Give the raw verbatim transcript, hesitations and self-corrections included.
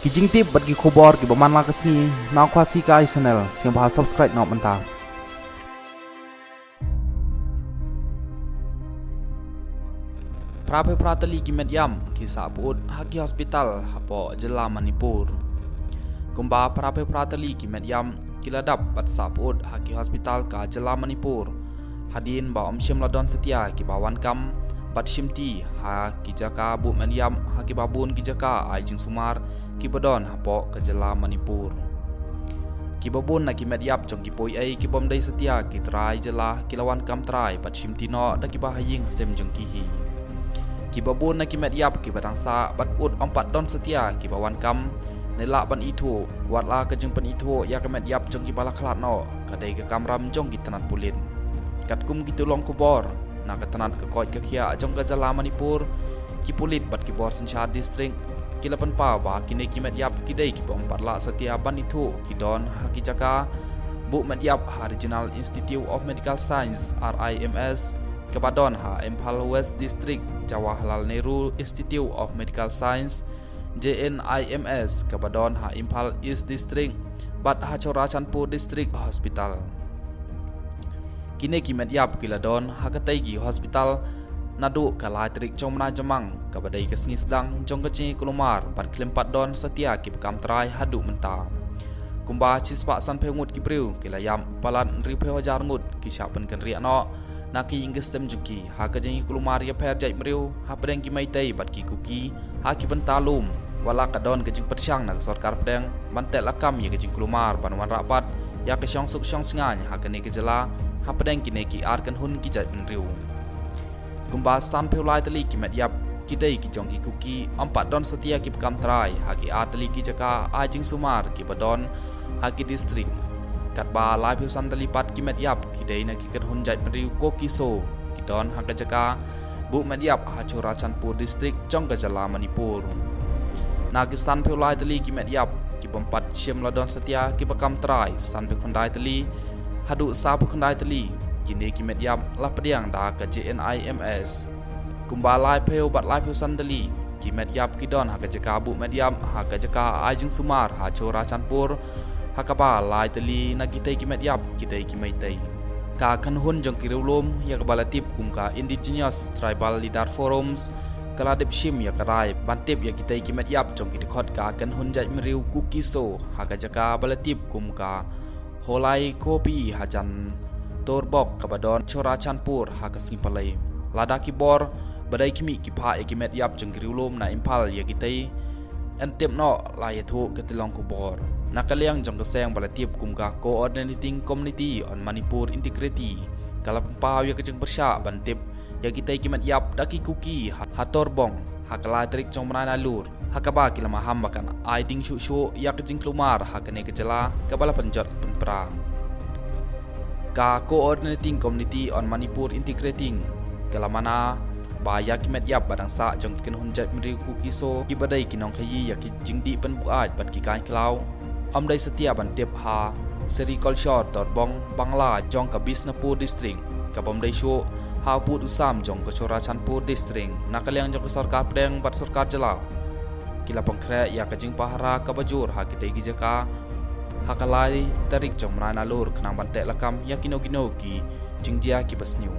Ki jingtip bad ki khubor kiba man la ka sngi na Khasi Kai Channel, sngewbha subscribe noh mynta. Phra phew phra tylli ki met ïam ki sah pyut ha ki hospital hapoh jylla Manipur. Kumba phra phew phra tylli ki met ïam ki la dap bad sah pyut ha ki hospital ka jylla Manipur, hadien ba ym shym la don satia kiba wan kam bad shimti ha ki jaka buh met ïap ha kiba bun ki jaka ai jingsumar kiba don hapoh ka jylla Manipur. Kiba bun na ki met ïap jong ki poiei kibym dei satia ki trai jylla ki la wan kam trai bad shimti noh da kiba ha ïing ha sem jong ki hi. Kiba bun na ki met ïap kiba dang sah bad pyut ym pat don satia kiba wan kam ne lah ban ithuh, wat la ka jingpynithuh ïa ka met ïap jong kiba la khlad noh ka dei ka kamram jong ki tnat pulit. Katkum ki tyllong khubor na ka tnat ka koit ka khiah jong ka jylla Manipur, ki pulit bad ki bor synshar district ki la pynpaw ba kine ki met ïap ki dei kiba ym pat lah satia ban ithuh, ki don ha ki jaka buh met ïap ha Regional Institute of Medical Science, R I M S, kaba don ha Imphal West District, Jawaharlal Nehru Institute of Medical Science, J N I M S, kaba don ha Imphal East District, bad ha Churachandpur District Hospital. Kine ki met ïap ki la don ha katei ki hospital naduh ka lai tarik jong u bnai Jymmang, kaba dei ka sngi sdang jong ka jingïakhun mar, bad khlem pat don satia kiba kam trai haduh mynta. Kumba shispah sanphew ngut ki briew ki la ïap, palat hynriewphew hajar ngut ki shah pynkynriah noh na ki ïing ki sem jong ki ha ka jingïakhun mar ïapher jaitbynriew hapdeng ki Meitei bad ki Kuki ha ki bynta lum, wat la ka don ka jingpyrshang na ka sorkar pdeng ban teh lakam ïa ka jingïakhun mar ban wanrah pat ïa ka shongsuk shongsngaiñ ha kane ka jylla hapdeng kine ki ar kynhun ki jaitbynriew. Kumba sanphew lai tylli ki met ïap ki dei ki jong ki Kuki, ym pat don satia kiba kam trai ha ki ar tylli ki jaka ai jingsumar kiba don ha ki district. Katba laiphew san tylli pat ki met ïap ki dei na ki kynhun jaitbynriew Kuki-Zo, ki don ha ka jaka buh met ïap ha Churachandpur District jong ka jylla Manipur. Na ki sanphew lai tylli ki met ïap kibym pat shym la don satia kiba kam trai, sanphew khyndai tylli haduh sawphew khyndai tylli, kine ki met ïap la pdiang da ka J N I M S. Kumba laiphew bad laiphew san tylli ki met ïap ki don ha ka jaka buh met ïap ha ka jaka ai jingsumar ha Churachandpur, ha kaba lai tylli na kitei ki met ïap ki dei ki Meitei. Ka kynhun jong ki riewlum ïa kaba la tip kum ka Indigenous Tribal Leader Forums ka la dep shim ïa ka rai ban tip ïa kitei ki met ïap jong ki dkhot ka kynhun jaitbynriew Kuki-Zo ha ka jaka ba la tip kum ka Holai Kopi hajan Torbok kaba don Churachandpur ha ka sngi Palei. Lada ki bor ba dei khmih ki phah ïa ki met ïap jong ki riewlum na Imphal ïa kitei, yn tip noh la ïathuh ka tyllong khubor. Na ka liang jong ka seng ba la tip kum ka Coordinating Committee on Manipur Integrity, ka la pynpaw ïa ka jingpyrshah ban tip ïa kitei ki met ïap da ki Kuki ha, ha Torbong ha ka lai tarik jong u bnai Nailur, ha kaba ki la maham ba kan ai ding shuh shuh ïa ka jingïakhun mar ha kane ka jylla kaba la pynjot pynpra. Ka Coordinating Committee on Manipur Integrating ka la mana ba ïa ki met ïap ba dang sah jong ki kynhun jaitbynriew Kuki-Zo kiba dei ki nongkhaïi ïa ki jingdih pynbuaid bad ki kaiñ khlaw, ym dei satia ban tip ha Sericulture Torbong Bangla jong ka Bishnupur District, kabym dei shuh ha u pud u sam jong ka Churachandpur District. Na ka liang jong ka sorkar pdeng bad sorkar jylla, ki la pynkhreh ïa ka jingpahara kaba jur ha kitei ki jaka ha ka lai tarik jong u bnai Nailur khnang ban teh lakam ïa kino kino ki jingjia kiba sniew.